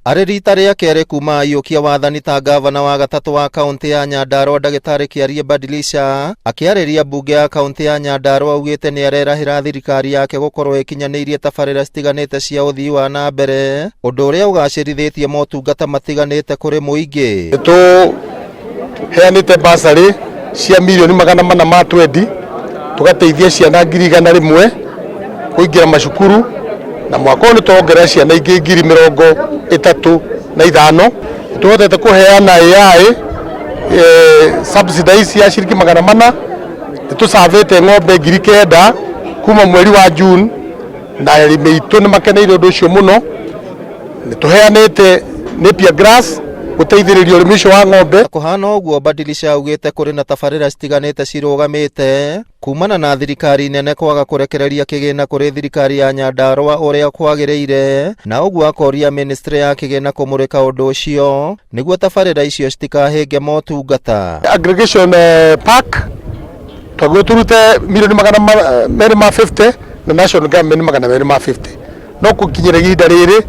Arĩ rita rĩa kerĩ kuma aiyũkia wathani ta ngavana wa gatatũ wa kaũntĩ ya Nyandarua, ndagĩtarĩ Kĩarie Badilisha akĩarĩria mbunge ya kaũntĩ ya Nyandarua augĩte nĩ arerahĩra thirikari yake gũkorwo ĩkinyanĩirie tabarĩra citiganĩte cia ũthii wa na mbere, ũndũ ũrĩa ũgacĩrithĩtie motungata matiganĩte kũrĩ mũingĩ. Tũheanĩte basarĩ cia mirioni 420, tũgateithia ciana 100,000 kũingĩra macukuru, na mwaka ũyũ nĩ tuongerera ciana ingĩ 35,000. Tũhotete kũheana AI subsidize ya ciringi 400. Nĩ tũcabĩte ng'ombe 9,000 kuma mweri wa June, na arĩmi aitũ nĩ makeneire ũndũ ũcio mũno. Nĩ tũheanĩte Napier grass gũteithĩrĩria ũrĩmi ũcio wa ng'ombe. Kũhana ũguo, Badilisha augĩte kũrĩ na tabarĩra citiganĩte cirũgamĩte kumana na thirikari nene kwaga kũrekereria kĩgĩna kũrĩ thirikari ya Nyandarua ũrĩa kwagĩrĩire, na ũguo akoria ministry ya kĩgĩna kũmũrĩka ũndũ ũcio nĩguo tabarĩra icio citikahĩnge motungata. Aggregation park twagĩrĩirwo tũrute mirioni 250 na national government 250, no gũkinyĩra ihinda rĩrĩ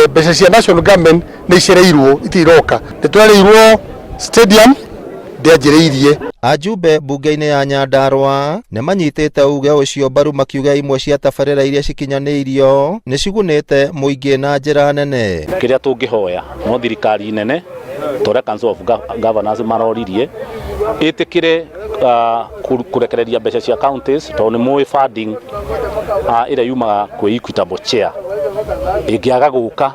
mbeca cia national government nĩ icereirwo, itiroka. Nĩ twerĩirwo stadium ndĩanjĩrĩirie. Ajumbe mbunge-inĩ ya Nyandarua nĩ manyitĩte uge ũcio mbaru, makiuga imwe cia tabarĩra iria cikinyanĩirio nĩ cigunĩte mũingĩ na njĩra nene. Kĩrĩa tũngĩhoya no thirikari nene ta ũrĩa Council of Governors maroririe ĩtĩkĩre kũrekereria mbeca cia counties, tondũ nĩ mũĩ funding ĩrĩa yumaga kwĩ Equitable Share ĩngĩaga gũka,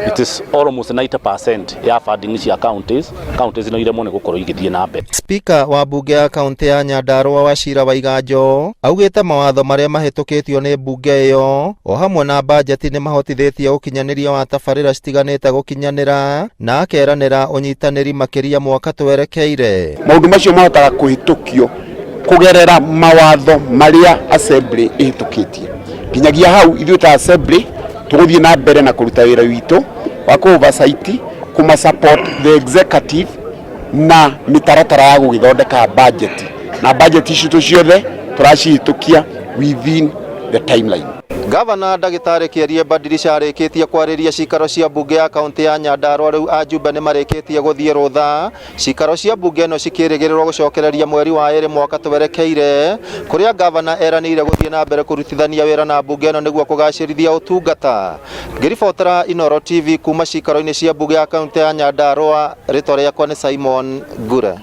it is almost 90% ya funding cia counties. Counties no iremwo nĩ gũkorwo igĩthiĩ na mbere. Spika wa mbunge ya kaunti ya Nyandarua Wachira Waiganjo augĩte mawatho marĩa mahĩtũkĩtio nĩ mbunge ĩyo o hamwe na bajeti nĩ mahotithĩtie ũkinyanĩria wa tabarĩra citiganĩte gũkinyanĩra, na akeranĩra ũnyitanĩri makĩria mwaka twerekeire. Maũndũ macio mahotaga kũhĩtũkio kũgerera mawatho marĩa assembly ĩhĩtũkĩtie. Nginyagia hau, ithuĩ ta assembly tũgũthiĩ na mbere na kũruta wĩra witũ wa kũ oversight, kũma support the executive na mĩtaratara ya gũgĩthondeka budget, na budget citũ ciothe tũracihĩtũkia within the timeline. Gavana ndagĩtarĩ Kĩarie Badilisha arĩkĩtie kwarĩria cikaro cia mbunge ya kaunti ya Nyandarua. Rĩu ajumbe nĩ marĩkĩtie gũthiĩ rũtha. Cikaro cia mbunge ĩno cikĩrĩgĩrĩrwo gũcokereria mweri wa ĩrĩ mwaka twerekeire, kũrĩa gavana eranĩire gũthiĩ na mbere kũrutithania wĩra na mbunge ĩno nĩguo kũgacĩrithia ũtungata. Ngĩribotera Inooro TV kuma cikaro-inĩ cia mbunge ya kaunti ya Nyandarua, rĩtwa rĩakwa nĩ Simon Ngure.